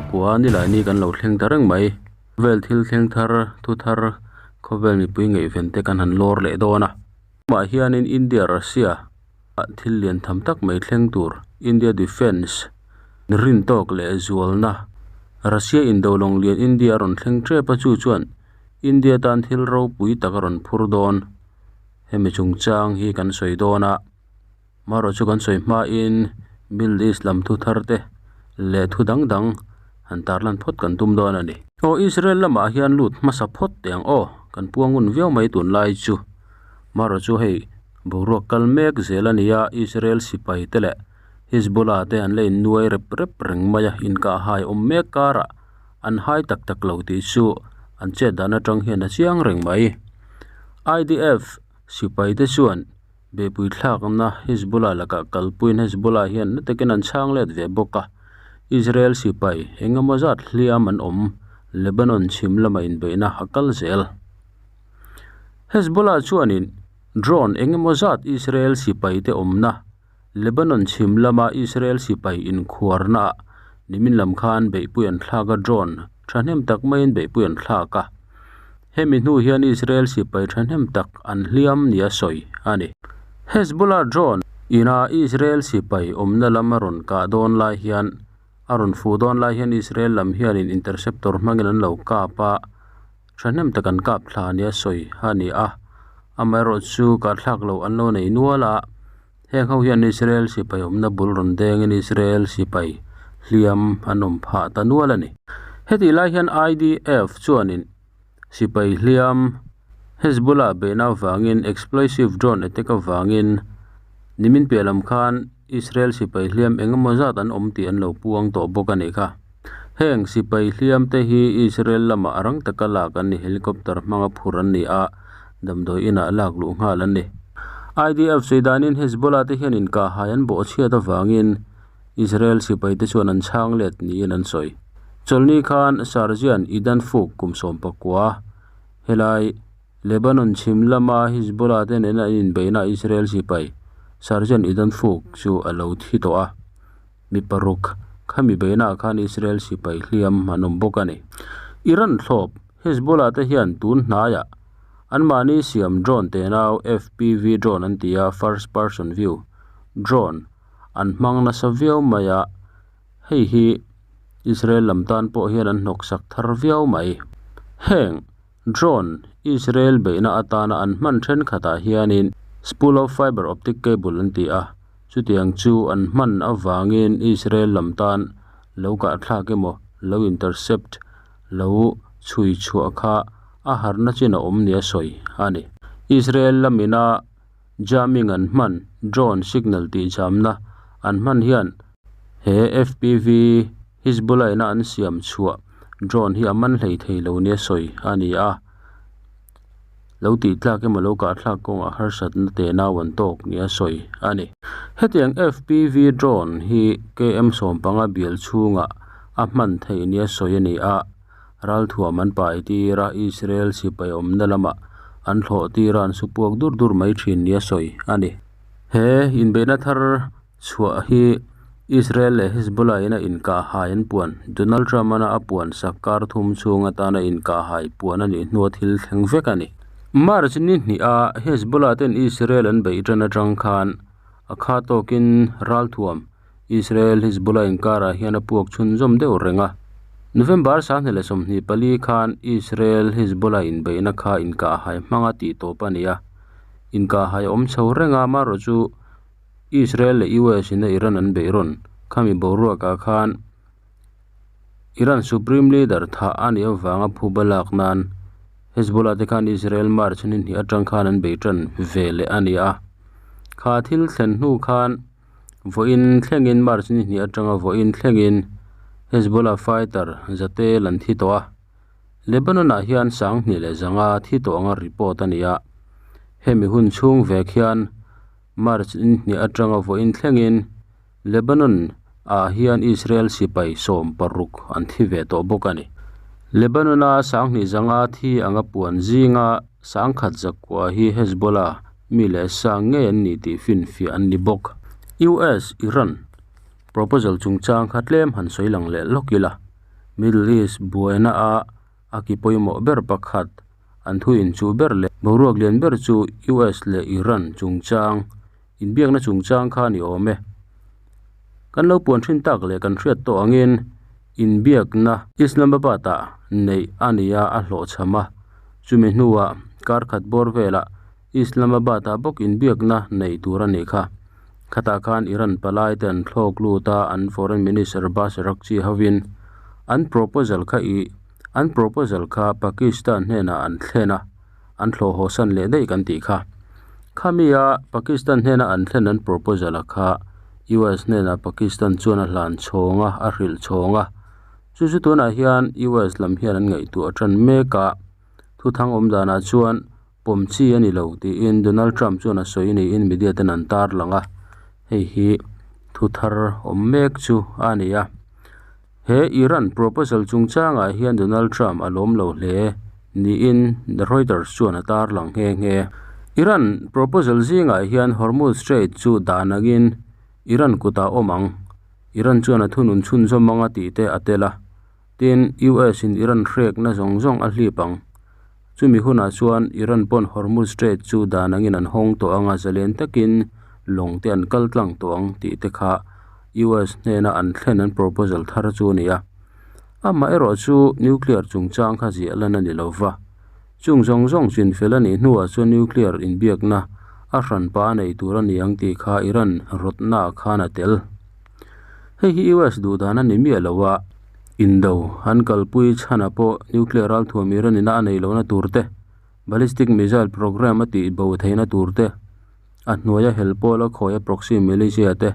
pakua nilai ni kan lo thleng ta reng mai vel thil thleng thar thu thar khawvel mipui ngaihven te kan han lawr leh dawn a mah hianin India Russia ah thil lian tham tak mai thleng tur India defence rin tawk leh zualna Russia indo lawng lian India a rawn thleng tep a chu chuan India tan thil ropui tak a rawn phur dawn hemi chungchang hi kan sawi dawn a. Marawh chu kan sawi hmain Middle East lam thu thar te leh thu dang dang han tarlan phawt kan tum dawn a ni. Aw Israel lamah hian lut hmasa phawt teh ang aw, kan puang ngun viau mai tunlai chu. Marawh chu hei boruak kal mek zel a nia, Israel sipai te leh Hezbollah te an la innuai rep rep reng mai a, inkahhai awm mek karah an hai tak tak lo tih chu an chet dan atang hian a chiang reng mai. IDF sipai te chuan Beipui thlakna Hezbollah lakah kalpuiin Hezbollah hian na takin an chhang let ve bawk a. Israel sipai eng emaw zat hliam an awm Lebanon chhim lama inbeihna a kal zel. Hezbollah chuanin drone eng emaw zat Israel sipaite awmna Lebanon chhim lama Israel sipai inkhuarnaah nimin lam khan beihpui an thlak a, drone thahnem tak maiin beihpui an thlak a. Hemi hnu hian Israel sipai thahnem tak an hliam nia sawi a ni. Hezbollah drone ina Israel sipai awmna lam a rawn kah dawn lai hian a rawn fuh dawn lai hian Israel lam hianin interceptor hmangin an lo kap a, thahnem tak an kap thla nia sawi a ni a. Amaherawhchu kahthlak loh an lo nei nual a. Heng ho hian Israel sipai awmna bul rawn dengin Israel sipai hliam an awm phah ta nual a ni. Hetih lai hian IDF chuanin sipai hliam Hezbollah beihna avangin explosive drone attack avangin nimin piah lam khan Israel sipai hliam eng emaw zat an awm tih an lo puang tawh bawk a nih kha. Heng sipai hliam te hi Israel lamah a rang taka lak an ni helicopter hmanga phur an ni a. Damdawi inah lak luh nghal an ni. IDF sawi danin Hezbollah te hian inkahhai an bawhchhiat avangin Israel sipai te chuan an chhang let niin an sawi. Chawlhni khan Sergeant Idan Fuk kum 19 helai Lebanon chhim lama Hezbollah te nena an inbeihna Israel sipai Sergeant Idan Fuk chu a lo thi tawh a. Mi paruk khami beihnaah khan Israel sipai hliam an awm bawk a ni. Iran thlawp Hezbollah te hian tun hnaiah anmahni siam drone tenau FPV drone an ti a, first person view drone an hmang nasa viau mai a, hei hi Israel lam tan pawh hian an hnawksak thar viau mai. Heng drone Israel beihna atana an hman thenkhatah hianin spool of fiber optic cable an ti a, chutiang chu an hman avangin Israel lam tan lo kahthlak emaw lo intercept lo chhui chhuah kha a harna chin a awm nia sawi a ni. Israel lamina jamming an hman drone signal tih jamna an hman hian he FPV Hezbollah ina an siam chhuah drone hi a man hlei thei lo nia sawi a ni a. Lo tih tlak emaw lo kah thlak kawngah harsatna te nau an tawk nia sawi a ni. Hetiang FPV drone hi KM 15 bial chhungah a hman theih nia sawi a ni a, ralthuam an pai tir a, Israel sipai awmna lamah an thlawh tir a, an su puak dur dur mai thin nia sawi a ni. He inbeihna thar Chhuah hi Israel leh Hezbollah in a inkahhai an puan. Donald Trump-ana a puan sak kar thum chhung atana inkahhai puan a nih hnua thil thleng vek a ni. March ni hniha Hezbollah ten Israel an beih tan atang khan a kha tawkin ralthuam Israel Hezbollah inkarah hian a puak chhunzawm deuh reng a. November 24 khan Israel Hezbollah inbeihna kha inkahhai hmanga tih tawp a ni a. Inkahhai awm chho reng a, marawh chu Israel leh US in a Iran an beih rawn khami boruakah khan Iran Supreme Leader thah a nih avanga phuba lak nan Hezbollah te khan Israel March ni hnih atang khan an bei tan ve leh a ni a. Kha thil thlen hnu khan vawiin thlengin March ni hnih atanga vawiin thlengin Hezbollah fighter zate lan thi tawh a. Lebanon ah hian 2100 thi tawh anga report a ni a. Hemi hun chhung vek hian March ni hnih atanga vawiin thlengin Lebanon ah hian Israel sipai 16 an thi ve tawh bawk a ni. Lebanon a 2100 thi anga puan zinga 1900 hi Hezbollah mi leh sang ngei an ni tih finfiah an ni bawk. US Iran proposal chungchang kha tlem han sawi lang leh lawk ila. Middle East buaina a a ki pawimawh ber pakhat an thu inchuh ber leh boruak lian ber chu US leh Iran chungchang inbiakna chungchang kha a ni awm e. Kan lo puan thin tak leh kan hriat tawh angin inbiakna Islamabad-ah neih a ni a, a hlawhchham a. Chumi hnuah kar khat bawr velah Islamabad-ah bawk inbiakna neih tur a nih kha. Khatah khan Iran palai te an thlawk lut a, an Foreign Minister Abbas Araghchi hovin an proposal kha ih an proposal kha Pakistan hnenah an thlen a, an thlawh haw san leh daih kan tih kha. Khami-a Pakistan hnena an thlen an proposal a kha US hnenah Pakistan chuan a hlan chhawng a, a hrilh chhawng a. Chu chu tunah hian US lam hian an ngaihtuah tan mek a, thuthang awm danah chuan Pawm chi a ni lo tiin Donald Trump chuan a sawi niin media ten an tarlang a, hei hi thu thar awm mek chu a ni a. He Iran proposal chungchangah hian Donald Trump a lawm lo hle niin The Reuters chuan a tarlang nghe nghe. Iran proposal zingah hian Hormuz Strait chu dan angin Iran kutah awm ang, Iran chuan a thunun chhunzawm anga tih te a tel a. Tin, US in Iran hrekna zawng zawng a hlip ang. Chumi hunah chuan Iran pawn Hormuz Strait chu dan angin an hawng tawh ang a, zalen takin lawng te an kal tlang tawh ang tih te kha US hnena an thlen an proposal thar chu a ni a. Amaherawh chu nuclear chungchang kha ziah lan a ni lo va. Chung zawng zawng chinfel a nih hnuah chuan nuclear inbiakna a hranpa a nei tur a ni ang tih kha Iran rawtnaah khan a tel. Hei hi US duh dan a ni miah lo a, indo an kalpui chhanah pawh nuclear ralthuam Iran ina a neih lohna tur te, ballistic missile program a tih bo theihna tur te, a hnuaia hel pawl a khawi a proxy militia te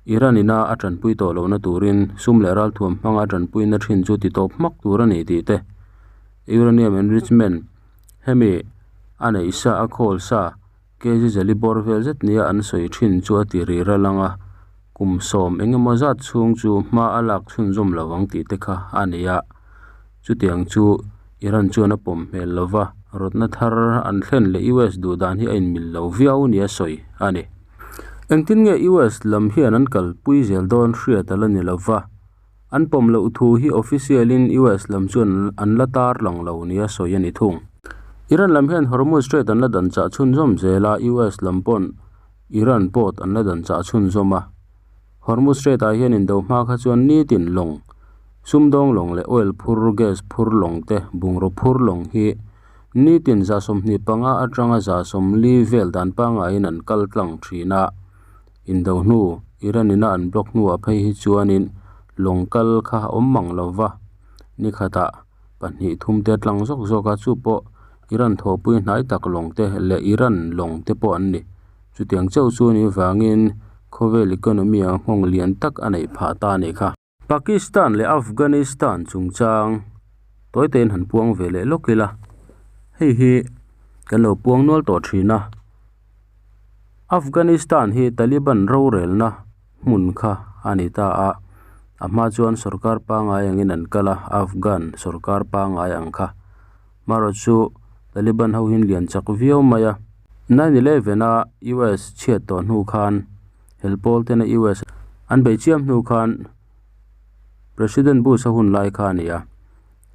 Iran ina a tanpui tawh lohna turin sum leh ralthuam hmanga a tanpuina thin chu ti tawp hmak tur a ni tih te, uranium enrichment hemi a neih sa a khawl sa. Kg zali bawr vel zet nia an sawi thin chu a ti ri ral ang a, kum sawm eng emaw zat chhung chu hma a lak chhunzawm lo ang tih te kha a ni a. Chutiang chu Iran chuan a pawm hmel lo va, rawtna thar an thlen leh US duh dan hi a inmil lo viau nia sawi a ni. Engtin nge US lam hian an kalpui zel dawn hriat a la ni lo va, an pawm loh thu hi official in US lam chuan an la tar lang lo nia sawi a ni thung. Iran lam hian Hormuz Strait an la dan chah chhunzawm zel a, US lam pawn Iran port an la dan chah chhunzawm a. Hormuz Strait ah hian indo hma kha chuan nitin lawng, sumdawng lawng leh oil phur, gas phur lawng te, bungraw phur lawng hi nitin 25 atanga 40 vel dan pangaiin an kal tlang thin a. Indo hnu, Iran ina an block hnuah phei hi chuanin lawng kal kha a awm mang lo va, ni khatah pahnih thum te tlang zawk zawk a, chu pawh Iran thawhpui hnai tak lawng te leh Iran lawng te pawh an ni. Chutiang chauh chu ni vangin khawvel economy ah nghawng lian tak a neih phah ta a nih kha. Pakistan leh Afghanistan chungchang tawi tein han puang ve leh lawk ila, hei hi kan lo puang nual tawh thin a. Afghanistan hi Taliban rorelna hmun kha a ni ta a, a hma chuan sorkar pangngai angin an kal a, Afghan sorkar pangngai ang kha. Marawh chu Taliban ho hian lian chak viau mai a, 9/11 a US chhiat tawh hnu khan Hel pawl tena US an beih chiam hnu khan President Bush a hun lai kha a ni a.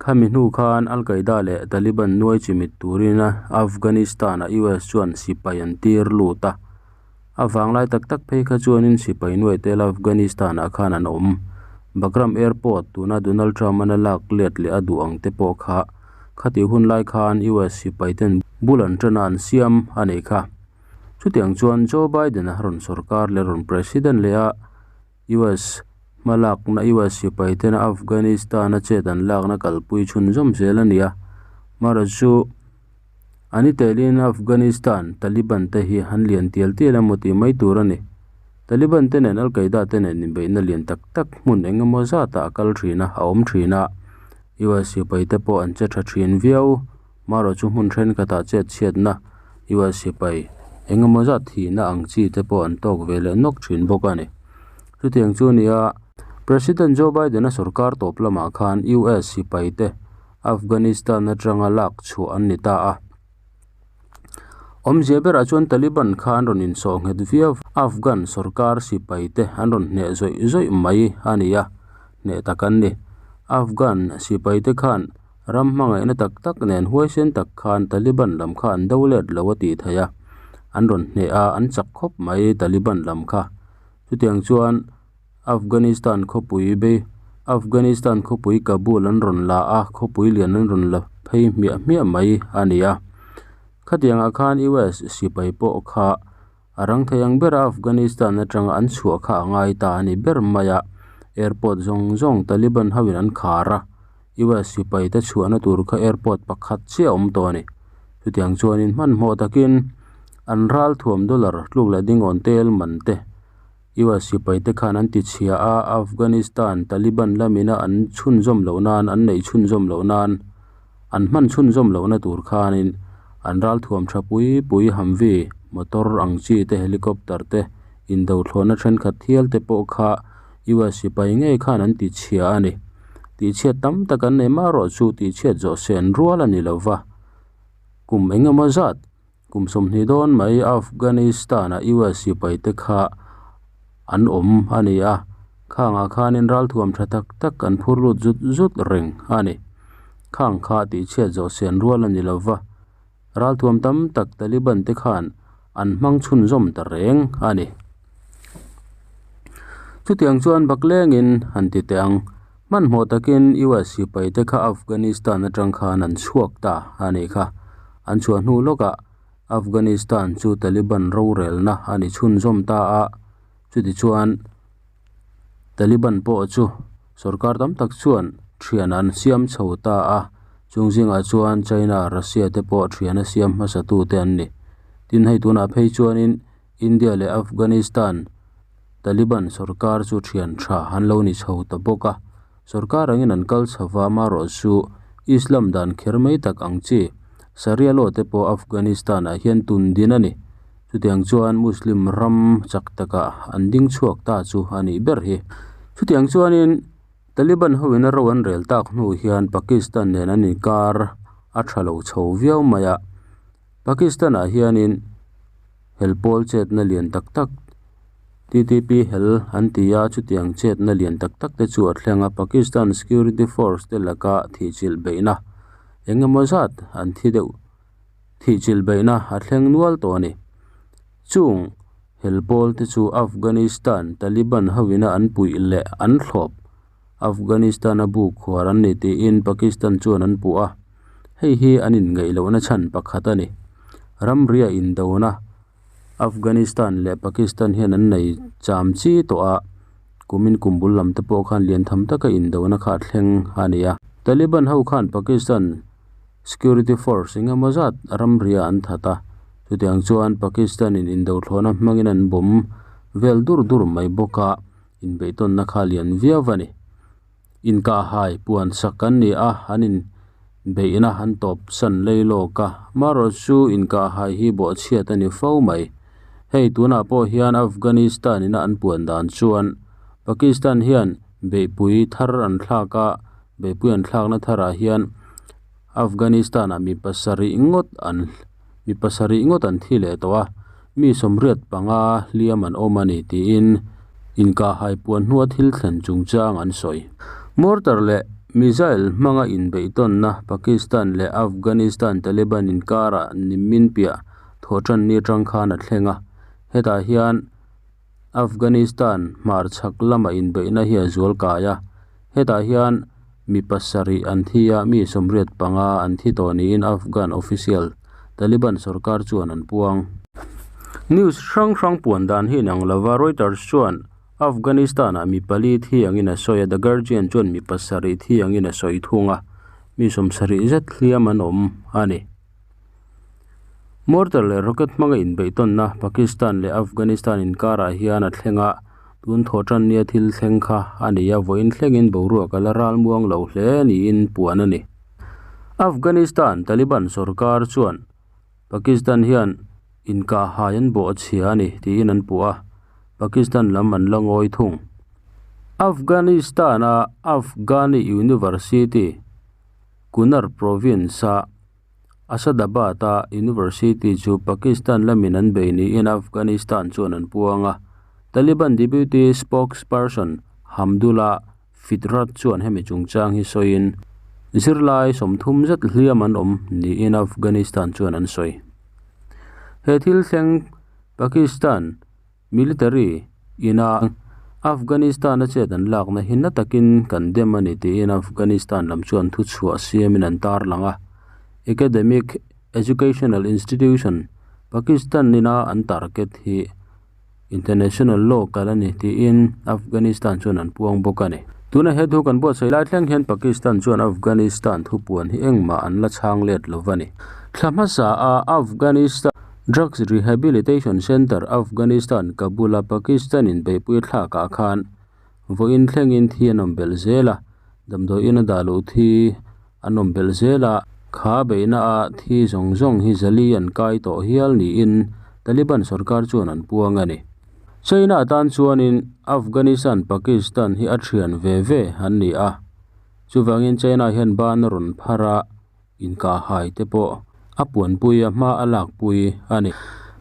Khami hnu khan Al Qaeda leh Taliban nuai chimit turin Afghanistan-ah US chuan sipai an tir lut a. A vanglai tak tak phei kha chuanin sipai nuai tel Afghanistan-ah khan an awm. Bagram Airport tuna Donald Trump-an a lak let leh a duh ang te pawh kha khatih hun lai khan US sipai ten bul an tana an siam a nei kha. Chutiang chuan Joe Biden-a rawn sorkar leh rawn president leh a US hmalakna US sipai tena Afghanistan-a chet an lakna kalpui chhunzawm zel a ni a. Marawh chu a ni telin Afghanistan Taliban te hi an lian tial tial emaw tih mai tur a ni. Taliban te nen Al-Qaeda te nen inbeihna lian tak tak hmun eng emaw zatah a kal thin a, a awm thin a. US sipai te pawh an che tha thin viau. Marawh chu hmun thenkhatah chet chhiatna US sipai eng emaw zat thihna ang chi te pawh an tawk ve leh nawk thin bawk a ni. Chutiang chu a ni a, President Joe Biden-a sorkar tawp lamah khan US sipai te Afghanistan atanga lak chhuah an ni ta a. Awmzia berah chuan Taliban kha an rawn insawh nghet viau Afghan sorkar sipai te an rawn hneh zawih zawih mai a ni a, hneh tak an ni. Afghan sipaite khan ram hmangaihna tak tak nen huaisen tak khan Taliban lam kha an do let lo a tih theih a, an rawn hneh a, an chak khawp mai Taliban lam kha. Chutiang chuan Afghanistan khawpui bei Afghanistan khawpui Kabul an rawn la a, khawpui lian an rawn la phei hmiah hmiah mai a ni a. Khatiangah khan US sipai pawh kha A rang thei ang bera Afghanistan atanga an chhuah kha a ngai ta a ni ber mai a, airport zawng zawng Taliban hoin an khar a, US sipaite chhuahna tur kha airport pakhat chiah a awm tawh a ni. Chutiang chuanin hmanhmawh takin an ralthuam dollar tluk leh dingawn tel man te US sipaite khan an tichhia a, Afghanistan Taliban lamina an chhunzawm loh nan an neih chhunzawm loh nan An hman chhunzawm lohna tur khanin an ralthuam tha pui pui Humvee, motor ang chi te, helicopter te, indo thlawhna thenkhat thial te pawh kha US sipai ngei khan an ti chhia a ni. Tihchhiat tam tak an nei mah erawh chu tihchhiat zawh sen rual a ni lo va. Kum eng emaw zat, kum 20 dawn mai Afghanistan-a US sipai te kha an awm a ni a, khangah khanin ralthuam tha tak tak an phur lut zut zut reng a ni. Khang kha tihchhiat zawh sen rual a ni lo va, ralthuam tam tak Taliban te khan an hmang chhunzawm ta reng a ni. Chutiang chuan baklengin han ti teh ang, hmanhmawh takin US sipai te kha Afghanistan atang khan an chhuak ta a nih kha. An chhuah hnu lawkah Afghanistan chu Taliban rorelna a ni chhunzawm ta a, chutichuan Taliban pawh chu sorkar tam tak chuan thian an siam chho ta a, chung zingah chuan China, Russia te pawh thian a siam hmasa tute an ni. Tin, hei tunah phei chuanin India leh Afghanistan Taliban sorkar chu thian tha an lo ni chho ta bawk a, Sorkar angin an kal chho va, amaherawh chu Islam dan kher mai tak ang chi Sharia law te pawh Afghanistan-ah hian tun din a ni. Chutiang chuan Muslim ram chak takah an ding chhuak ta chu a nih ber hi. Chutiang chuanin Taliban hoin a ro an rel tak hnu hian Pakistan nen an inkar a tha lo chho viau mai a. Pakistan-ah hianin hel pawl chetna lian tak tak TTP hel an ti a, chutiang chetna lian tak tak te chu a thleng a, Pakistan Security Force te laka thihchilh beihna eng emaw zat an thi deuh thihchilh beihna a thleng nual tawh a ni. Chung hel pawl te chu Afghanistan Taliban hoina an puih leh an thlawp Afghanistan-a bu khuar an ni tiin Pakistan chuan an puh a, hei hi an inngeih lohna chhan pakhat a ni. Ramria indona Afghanistan leh Pakistan hian an nei cham chi tawh a, kumin kum bul lam te pawh khan lian tham taka indona kha a thleng a ni a. Taliban ho khan Pakistan security force eng emaw zat ramria an that a, chutiang chuan Pakistan-in indo thlawhna hmangin an bawm vel dur dur mai bawk a. Inbeihtawnna kha lian viau a ni. Inkahhai puan sak an ni a, an inbeihna an tawp san lei lawk a. Marawh chu inkahhai hi bawhchhiat a ni fo mai. Hei tunah pawh hian Afghanistan ina an puan dan chuan Pakistan hian beihpui thar an thlak a, beihpui an thlakna tharah hian Afghanistan-ah mi pasarih ngawt an mi pasarih ngawt an thi leh tawh a, mi 85 hliam an awm a ni tiin inkahhai puan hnua thil thlen chungchang an sawi. Mortar leh missile hmanga inbeihtawnna Pakistan leh Afghanistan Taliban inkarah nimin piah thawhtanni atang khan a thleng a, hetah hian Afghanistan hmarchhak lama inbeihna hi a zual kai a, hetah hian mi pasarih an thi a, mi 85 an thi tawh niin Afghan official Taliban sorkar chuan an puang. News hrang hrang puan dan hi inang lova Reuters chuan Afghanistan-ah mi pali thi angin a sawi a, The Guardian chuan mi pasarih thi angin a sawi thung a, mi 70 zet hliam an awm a ni. Mortar leh rocket hmanga inbeihtawnna Pakistan leh Afghanistan inkarah hian a thleng a, tun thawhtan nia thil thleng kha a ni a, vawiin thlengin boruak a la ral muang lo hle niin puan a ni. Afghanistan Taliban sorkar chuan Pakistan hian inkahhai an bawh a chhia a ni tiin an puh a, Pakistan lam an la ngawi thung. Afghanistan-a Afghani University, Kunar province-a Asadabad-a University chu Pakistan lamin an bei niin Afghanistan chuan an puang a. Taliban deputy spokesperson Hamdullah Fitrat chuan hemi chungchang hi sawiin zirlai 30 zet hliam an awm niin Afghanistan chuan an sawi. He thil thleng Pakistan military ina Afghanistan-a chet an lakna hi na takin kan dem a ni tiin Afghanistan lam chuan thuchhuah siamin an tarlang a. Academic Educational Institution Pakistan ina an target hi International law kal a ni tiin Afghanistan chuan an puang bawk a ni. Tuna he thu kan buatsaih lai thleng hian Pakistan chuan Afghanistan thupuan hi engmah an la chhang let lo va ni. Thla hmasa a Afghanistan Drugs Rehabilitation Centre Afghanistan Kabul a Pakistan in beihpui thlakah khan vawiin thlengin thi an awm belh zel a, damdawiin a dah loh thi an awm belh zel a, kha beihna a thi zawng zawng hi zali an kai tawh hial niin Taliban sorkar chuan an puang a ni. China tan chuanin Afghanistan Pakistan hi a thian ve ve an ni a, chuvangin China hian ban a rawn phar a, inkahhai te pawh a puanpui a hma a lakpui a ni.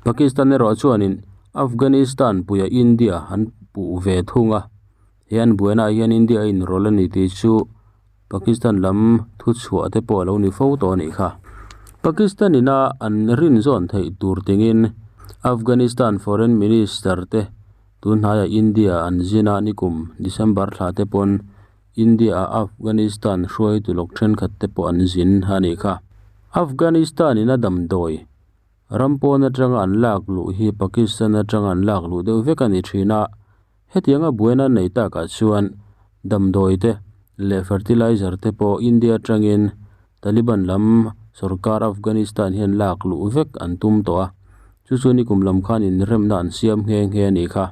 Pakistan erawh chuanin Afghanistan puia India an puh ve thung a, he an buainaah hian India a inrawlh a ni tih chu Pakistan lam thuchhuah te pawh a lo ni fo tawh a nih kha. Pakistan ina an rin zawn theih tur tingin Afghanistan Foreign Minister te tun hnaiah India an zin a nikum December thla te pawn India ah Afghanistan hruaitu lawk thenkhat te pawh an zin a nih kha. Afghanistan ina damdawi ram pawn atanga an lak luh hi Pakistan atanga an lak luh deuh vek a ni thin a. Hetianga buaina nei takah chuan damdawi te leh fertilizer te pawh India atangin Taliban lam sorkar Afghanistan hian lak luh vek an tum tawh a, chu chu nikum lam khan inremna an siam nghe nghe a nih kha.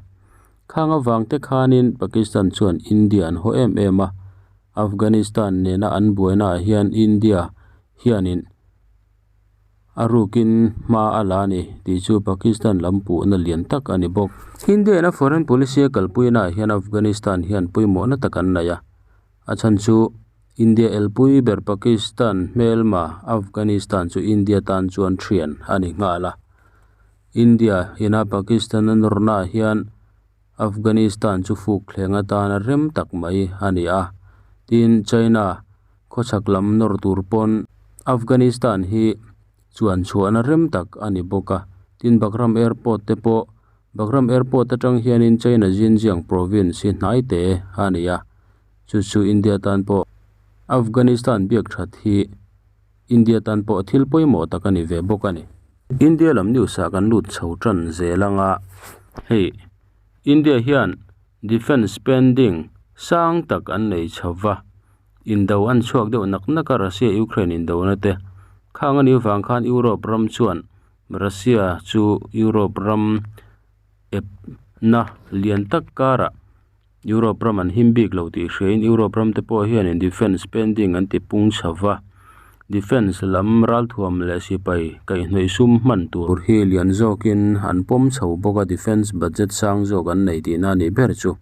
Khang avang te khanin Pakistan chuan India an haw em em a, Afghanistan nena an buainaah hian India hianin A rukin hma a la a ni tih chu Pakistan lam puhna lian tak a ni bawk. India in a foreign policy a kalpuina ah hian Afghanistan hian pawimawhna tak an nei a. A chhan chu India elpui ber Pakistan hmelma Afghanistan chu India tan chuan thian a ni nghal a. India ina Pakistan a nawrna ah hian Afghanistan chu fuk thleng atana rem tak mai a ni a, tin China khawchhak lam nawr tur pawn Afghanistan hi chuan chhuahna rem tak a ni bawk a, tin Bagram airport te pawh Bagram airport atang hianin China Xinjiang province hi hnai te a ni a, chu chu India tan pawh Afghanistan biak that hi India tan pawh thil pawimawh tak a ni ve bawk a ni. India lam news ah kan lut chho tan zel anga hei India hian defence spending sang tak an nei chho va indo an chhuak deuh nak nak a Russia Ukraine indona te khang a nih vang khan Europe ram chuan Russia chu Europe ram ep na lian tak karah Europe ram an him bik lo tih hriain Europe ram te pawh hianin defence spending an ti pung chho va, defence lam ralthuam leh sipai kaihhnawih sum hman tur hi lian zawkin an pawm chho bawk a, defence budget sang zawk an nei tihna a nih ber chu.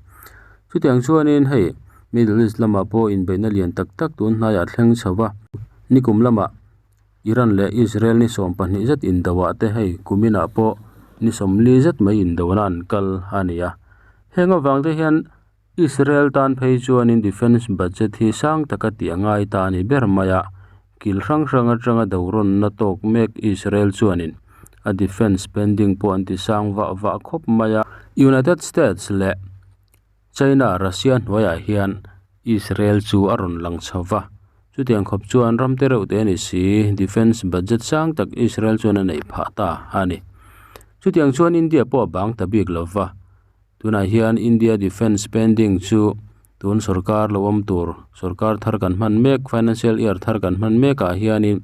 Chutiang chuanin hei Middle East lamah pawh inbeihna lian tak tak tun hnaiah thleng chho va, nikum lamah Iran leh Israel ni 12 zet indoah te hei kuminah pawh ni 40 zet mai indona an kal a ni a. Heng avang te hian Israel tan phei chuanin defence budget hi sang taka tih a ngai ta a ni ber mai a. Kil hrang hrang atanga dorawnna tawk mek Israel chuanin a defence spending pawh an ti sang vah vah khawp mai a. United States leh China Russia hnuaiah hian Israel chu a rawn lang chho va, chutiang khawp chuan ram te reuh te a ni si, defence budget sang tak Israel chuan a neih phah ta a ni. Chutiang chuan India pawh a bang ta bik lo va, tunah hian India defence spending chu tun sorkar lo awm tur, sorkar thar kan hman mek, financial year thar kan hman mekah hianin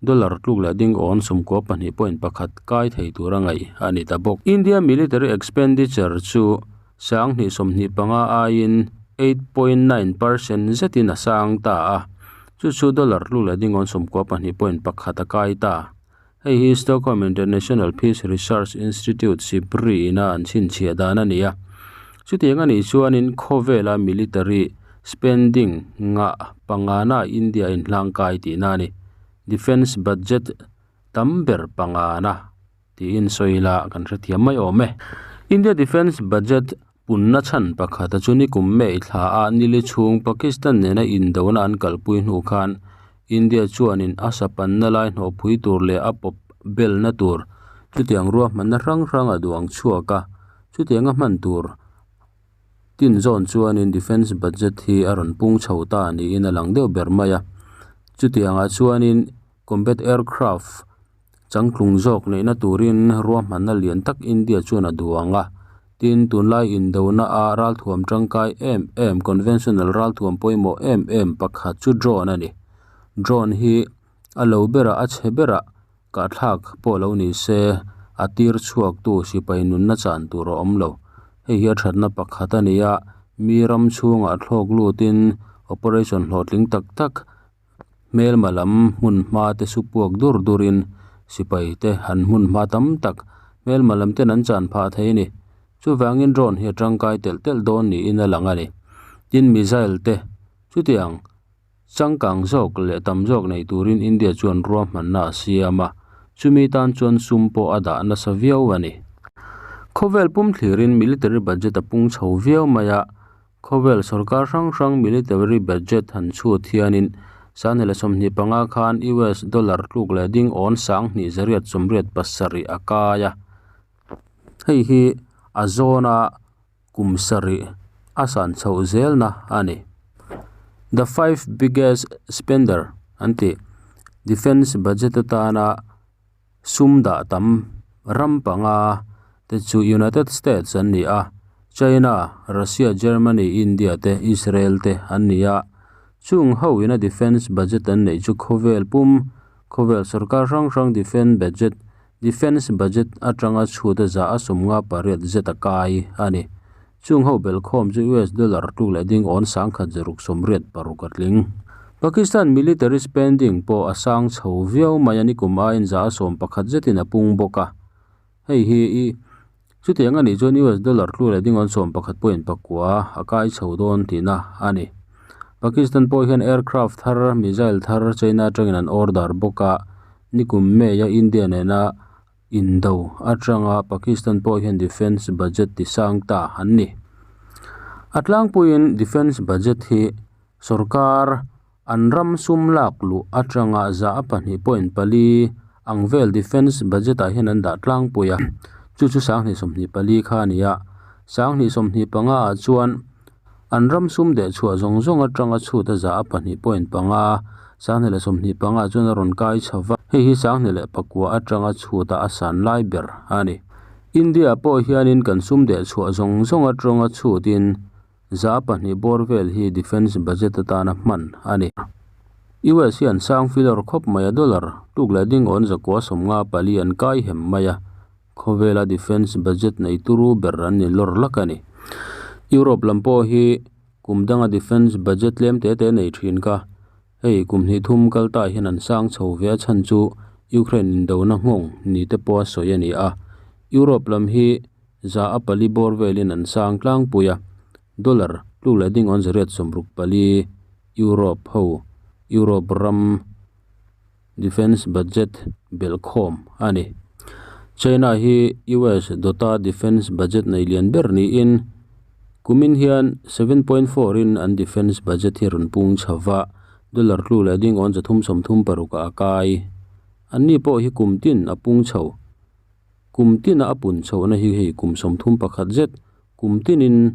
dollar tluk leh ding awn 92.1 kai thei tur a ngaih a ni ta bawk. India military expenditure chu 2025 aiin 8.9 percent zetin a sang ta a, chu chu dollar tluk leh dingawn 92.1 a kai ta. Hei hi Stockholm International Peace Research Institute, SIPRI, ina an chhinchhiah dan a ni a. Chutiang a nih chuanin khawvela military spending ngah pangana India inhlangkai tihna a ni. Defence budget tam ber pangana. Tiin sawi la kan hrethiam mai awm e. India Defence Budget punna chhan pakhata chu nikum May thla a nili chhung Pakistan nena indona an kalpui hnu khan India chuanin a sapanna lai hnawhpui tur leh a pawp belna tur chutiang ruahmanna hrang hrang a duang chhuak a, chutianga hman tur tin zawn chuanin defence budget hi a rawn pung chho ta niin a lang deuh ber mai a, chutiangah chuanin combat aircraft changtlung zawk neihna turin ruahmanna lian tak India chuan a duang a, tin tunlai indona a ralthuam tangkai em em conventional ralthuam pawimawh em em pakhat chu drone a ni, drone hi a lo berah a chhe berah kahthlak pawh lo ni se a tir chhuak tu sipai nunna chan tur a awm lo, hei hi a thatna pakhat a ni a, mi ram chhungah thlawk lutin operation hlawhtling tak tak. Hmelma lam hmun hma te su puak dur dur in sipai te han hmun hma tam tak hmelma lam ten an chan phah thei a ni. Chuvangin drone hi a tangkai telh telh dawn niin a lang a ni. Tin missile te chutiang changkang zawk leh tam zawk nei turin India chuan ruahmanna a siam a, chumi tan chuan sum pawh a dah nasa viau a ni. Khawvel pum thlirin military budget a pung chho viau mai a. Khawvel sorkar hrang hrang military budget han chhut hianin Sanghnih leh 25 khan US dollar tluk leh ding awn 10 887 a kai a. Hei hi a zawna kum sarih a san chhoh zelna a ni. The five biggest spender an tih defence budget atana Sum dah tam ram panga te chu United States an ni a, China, Russia, Germany, India te Israel te an ni a. Chung ho ina defence budget an neih chu khawvel pum, khawvel sorkar hrang hrang defence budget, defence budget atanga chhut a za a 58 zet a kai a ni. Chung ho belhkhawm chu US dollar tluk leh ding awn 1686 a tling. Pakistan military spending pawh a sang chho viau mai a nikum aiin 11% zetin a pung bawk a. Hei hi i chutiang a nih chuan US dollar tluk leh ding awn 11.9 a kai chho dawn tihna a ni. Pakistan pawh hian aircraft thar, missile thar China atangin an order bawk a, nikum May a India nena Indo atanga Pakistan pawh hian defence budget ti sang ta an ni. A tlangpuiin defence budget hi sorkar an ram sum lak luh atanga 2.4 ang vel defence budget ah hian an dah tlangpui a, chu chu 2024 kha a ni a, 2025 ah chuan An ram sum deh chhuah zawng zawng atanga chhut a 2.5, 2025 chuan a rawn kai chho va, hei hi 2009 atanga chhut a a san lai ber a ni. India pawh hianin kan sum deh chhuah zawng zawng atanga chhutin 2 bawr vel hi defence budget atana hman a ni. US hi an sang filawr khawp mai a, dollar tluk leh ding awn 954 an kai hem mai a. Khawvela defence budget nei turu ber an ni lawr lak a ni. Europe lam pawh hi kum danga defence budget tlem te te nei thin ka. Hei kum hnih thum kal ta hian an sang chho ve a chhan chu Ukraine indona nghawng ni te pawh a sawi a ni a. Europe lam hi za a pali bawr velin an sang tlangpui a. Dollar tluk leh ding awn 864 Europe ho Europe ram Defence budget belhkhawm a ni. China hi US dawta defence budget nei lian ber niin kumin hian 7.4 in an defence budget hi rawn pung chho va, dollar tlu leh ding awn 336 ah a kai. Anni pawh hi kum tin a pung chho. Kum tina a pun chhohna hi hei kum 31 zet kum tinin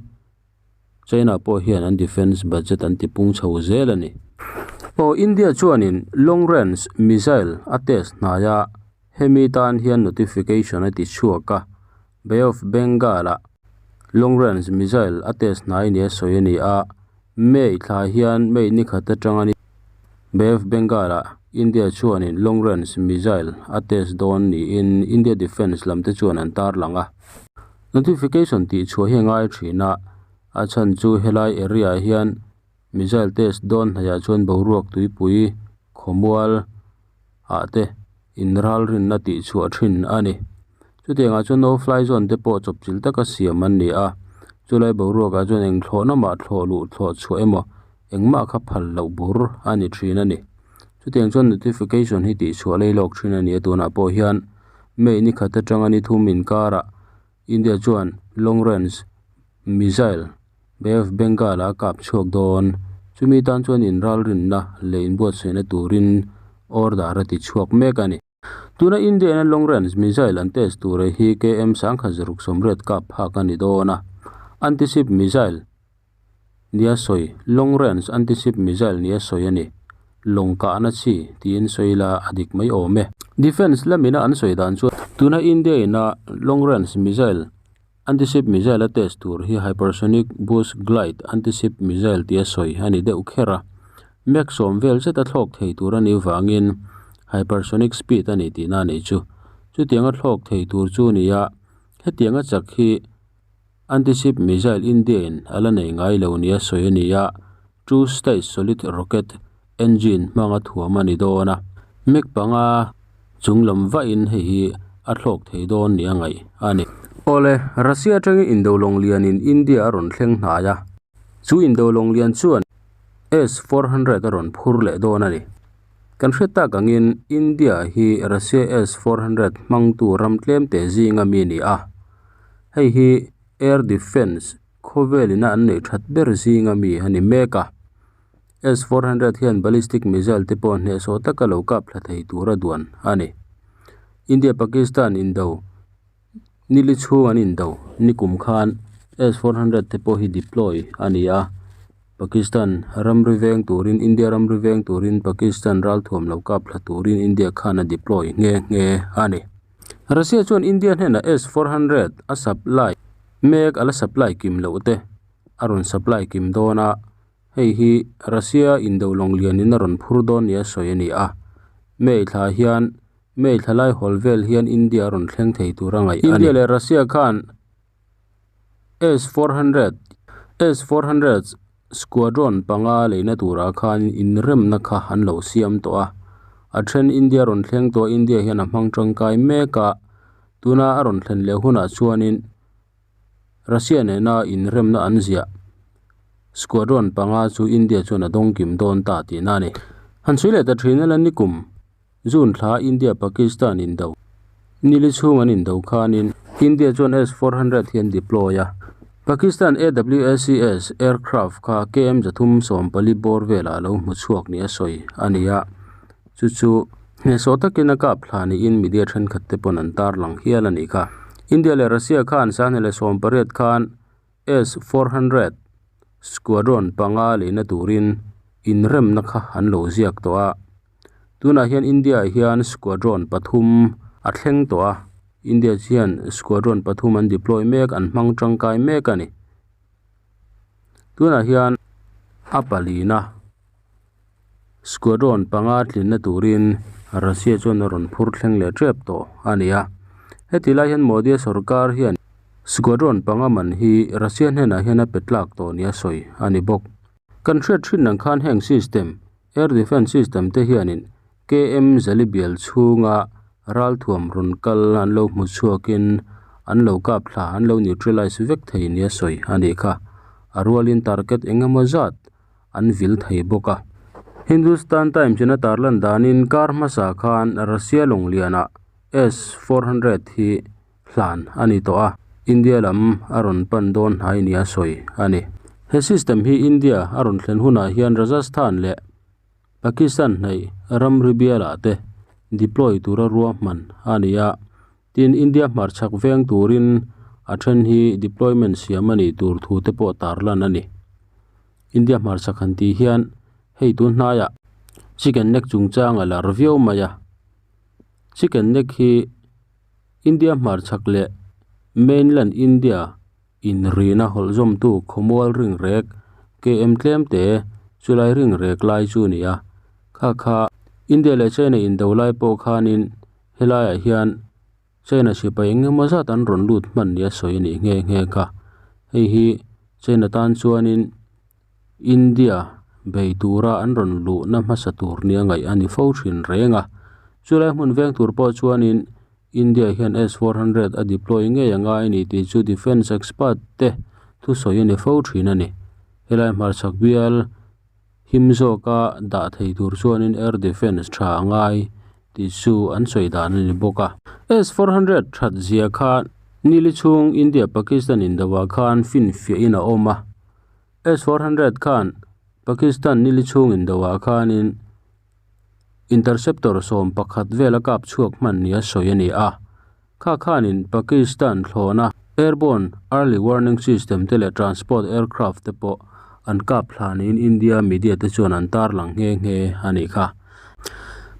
China pawh hian an defence budget an ti pung chho zel a ni. Aw India chuanin long range missile a test hnai a, hemi tan hian notification a ti chhuak a, Bay of Bengal ah long range missile a test hnai nia sawi a ni a, May thla hian May ni khat atanga ni Bay of Bengal ah India chuanin long range missile a test dawn niin India defence lam te chuan an tarlang a. Notification tih chhuah hi a ngai thin a, a chhan chu helai area ah hian missile test dawn hnaih ah chuan boruak tuipui khawmual ah te in ralrinna tih chhuah thin a ni. Chutiang ah chuan no fly zone te pawh chawpchilh taka siam an ni a, chulai boruak ah chuan eng thlawhna mah thlawh luh thlawh chhuah emaw engmah kha phal loh bur a ni thin a ni. Chutiang chuan notification hi tih chhuah lei lawk thin a ni a, tunah pawh hian May ni khat atanga ni thum inkarah India chuan long range missile Bay of Bengal ah a kap chhuak dawn. Chumi tan chuan inralrinna leh inbuatsaihna turin order a ti chhuak mek a ni. Tuna India in a long range missile an test tur hi KM sangkhat zaruk sawmriat kap phak a ni dawn a. Anti-ship missile nia sawi long range anti-ship missile nia sawi a ni. Lawng kahna chi tiin sawi la a dik mai awm e. Defence lamina an sawi dan chuan tuna India in a long range missile anti-ship missile a test tur hi hypersonic boost glide anti-ship missile tia sawi a ni deuh kher a. Mach sawm vel zet a thlawk thei tur a nih vangin hypersonic speed a ni tihna a nih chu. Chutianga thlawk thei tur chu a ni a, hetianga chak hi anti-ship missile India in a la nei ngai lo nia sawi a ni a, two stage solid rocket engine hmanga thuam a ni dawn a. Mach panga chung lam vahin hei hi a thlawk thei dawn nia ngaih a ni. Awle, Russia atangin indolawng lianin India a rawn thleng hnai a, chu indolawng lian chuan S 400 a rawn phur leh dawn a ni. Kan hriat tak angin India hi Russia S 400 hmangtu ram tlemte zinga mi a ni a. Hei hi Air Defence khawvelina an neih that ber zinga mi a ni mek a. S 400 hian ballistic missile te pawh hnehsawh taka lo kap thla thei tura duan a ni. India-Pakistan indo Nili chhung an indo nikum khan S 400 te pawh hi deploy a ni a, Pakistan ramri veng turin India ramri veng turin Pakistan ralthuam lo kap thla turin India khan a deploy nghe nghe a ni. Russia chuan India hnenah S 400 a supply mek a la supply kim loh te a rawn supply kim dawn a, hei hi Russia indo lawng lianin a rawn phur dawn nia sawi a ni a, May thla hian May thla lai hawl vel hian India a rawn thleng thei tur a ngaih a ni. India leh Russia khan S 400, S 400 squadron panga leina turah khan inremna kha an lo siam tawh a. A then India rawn thleng tawh a, India hian a hmang tangkai mek a. Tuna a rawn thlen leh hunah chuanin Russia nena inremna an ziah squadron panga chu India chuan a dawngkim dawn ta tihna a ni. Han sawi leh ta thin ila nikum. June thla India Pakistan indo nili chhung an indo khanin India chuan S 400 hi an deploy a, Pakistan AWACS aircraft kha KM 340 bawr velah a lo hmu chhuak nia sawi a ni a, chu chu hnehsawh takin a kap thla niin media thenkhat te pawn an tarlang hial a nih kha. India leh Russia khan 2018 khan S 400 squadron panga leina turin inremna kha an lo ziak tawh a. Tunah hian India ah hian squadron pathum a thleng tawh a, India hian squadron pathum an deploy mek an hmang tangkai mek a ni. Tunah hian a palina squadron panga tlinna turin Russia chuan a rawn phur thleng leh tep tawh a ni a. Heti lai hian Modi sorkar hian squadron panga man hi Russia hnenah hian a pe tlak tawh nia sawi a ni bawk. Kan hriat thin ang khan heng system Air Defence System te hianin KM Zali bial chhunga ralthuam rawn kal an lo hmu chhuakin an lo kap thla an lo neutralize vek thei nia sawi a nih kha. A rualin target eng emaw zat an vil thei bawk a. Hindustan Times in a tarlan danin kar hmasa khan Russia lawnglianah S 400 hi hlan a ni tawh a, India lam a rawn pan dawn hnai nia sawi a ni. He system hi India a rawn thlen hunah hian Rajasthan leh Pakistan hnaih ramri bialah te deploy tura ruahman a ni a, tin India hmarchhak veng turin a then hi deployment siam a nih tur thu te pawh tarlan a ni. India hmarchhak han tih hian hei tun hnaiah chicken neck chungchang a lar viau mai a, chicken neck hi. India hmarchhak leh mainland India inrina hawlhzawmtu khawmual ringrek KM tlemte chulai ringrek lai chu a ni a. Kha kha India leh China indo lai pawh khanin helaiah hian China sipai eng emaw zat an rawn lut hman nia sawi a nih nghe nghe kha. Hei hi China tan chuanin India bei tura an rawn luhna hmasa tur nia ngaih a ni fo thin reng a. Chulai hmun veng tur pawh chuanin India hian S 400 a deploy ngei a ngai a ni tih chu defence expert te thusawi a ni fo thin a ni. Helai hmarchhak bial him zawka dah thei tur chuanin air defence tha a ngai tih chu an sawi dan a ni bawk a. S 400 that zia kha. Nili chhung India-Pakistan indoah khan finfiahin a awm a. S-400 khan Pakistan nili chhung indoah khanin interceptor 11 vel a kap chhuak hman nia sawi a ni a. Kha khanin Pakistan thlawhna airborne early warning system te leh transport aircraft te pawh an kap thla niin India media te chuan an tarlang nghe nghe a nih kha.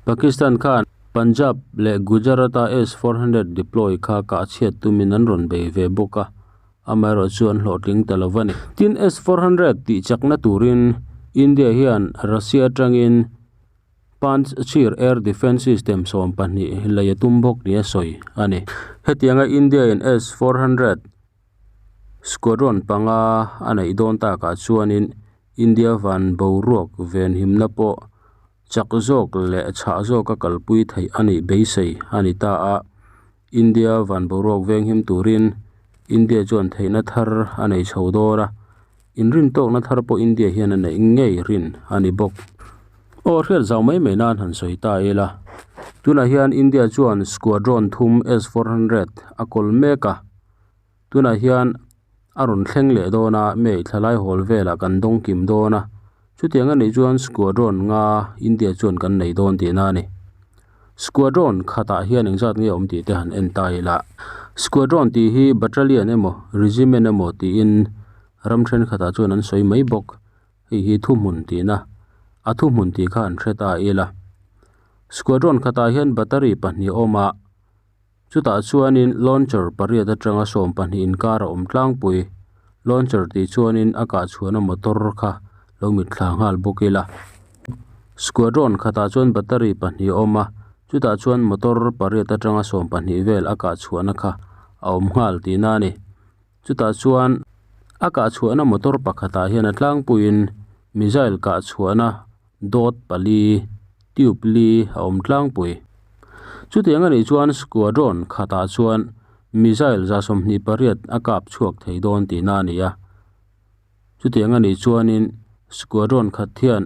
Pakistan khan Punjab leh Gujarat-a S-400 deploy kha kah chhiat tumin an rawn bei ve bawk a, amaherawh chu an hlawhtling ta lo va ni. Tin, S-400 tih chakna turin India hian Russia atangin Pantsir Air Defence System 12 lei a tum bawk nia sawi a ni. Hetianga India-in S-400 squadron panga a neih dawn takah chuanin India van boruak venhimna pawh chak zawk leh chhah zawka kalpui theih a nih beisei a ni ta a. India van boruak venghim turin India chuan theihna thar a nei chho dawn a. Inrintawkna thar pawh India hian a neih ngei rin a ni bawk. Aw hriat zau mai mai nan han sawi ta ila. Tunah hian India chuan squadron thum S-400 a kawl mek a. Tunah hian a rawn thleng leh dawn a, May thlalai hawl velah kan dawng kim dawn a. Chutiang a nih chuan squadron nga India chuan kan nei dawn tihna a ni. Squadron khatah hian engzat nge awm tih te han en ta ila. Squadron tih hi battalion emaw regiment emaw tiin ram thenkhatah chuan an sawi mai bawk. Hei hi thuhmun tihna a thuhmun tih kha an hre ta ila. Squadron khatah hian battery pahnih a awm a, chutah chuanin launcher pariat atanga 12 inkar a awm tlangpui. Launcher tih chuanin a kah chhuahna motor kha lo mitthla nghal bawk ila. Squadron khatah chuan battery pahnih a awm a, chutah chuan motor pariat atanga 12 vel a kah chhuahna kha a awm nghal tihna a ni. Chutah chuan a kah chhuahna motor pakhatah hian a tlangpuiin missile kah chhuahna dawt pali tube li a awm tlangpui. Chutiang a nih chuan squadron khatah chuan missile 28 a kap chhuak thei dawn tihna a ni a. Chutiang a nih chuanin squadron khat hian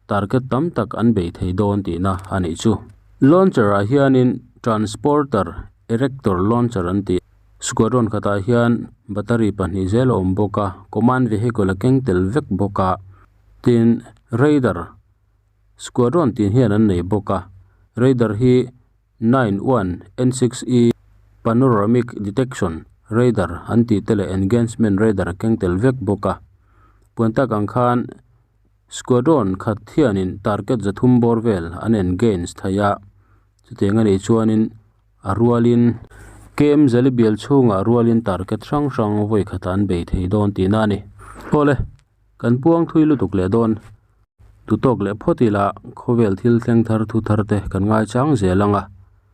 target tam tak an bei thei dawn tihna a nih chu. Launcher ah hianin transporter erector launcher an tih squadron khatah hian battery pahnih zel a awm bawk a, command vehicle a keng tel vek bawk a, tin radar squadron tih hian an nei bawk a, radar hi Nine one N six E Panoramic Detection Radar an tih te leh Engagement Radar a keng tel vek bawk a. Puan tak ang khan Squadron khat hianin target 300 bawr vel an engage thei a, chutiang a nih chuanin a rualin KM Zali bial chhungah rualin target hrang hrang vawi khatah an bei thei dawn tihna a ni. Awle, kan puang thui lutuk leh dawn. Tutawk leh phawt ila khawvel thil thleng thar thu thar te kan ngaichang zel ang a,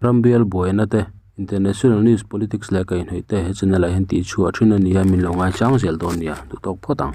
rambial buaina te, international news politics leh kaihhnawih te he channel ah hian tih chhuah thin a nia min lo ngaichang zel dawn nia, tutawk phawt ang.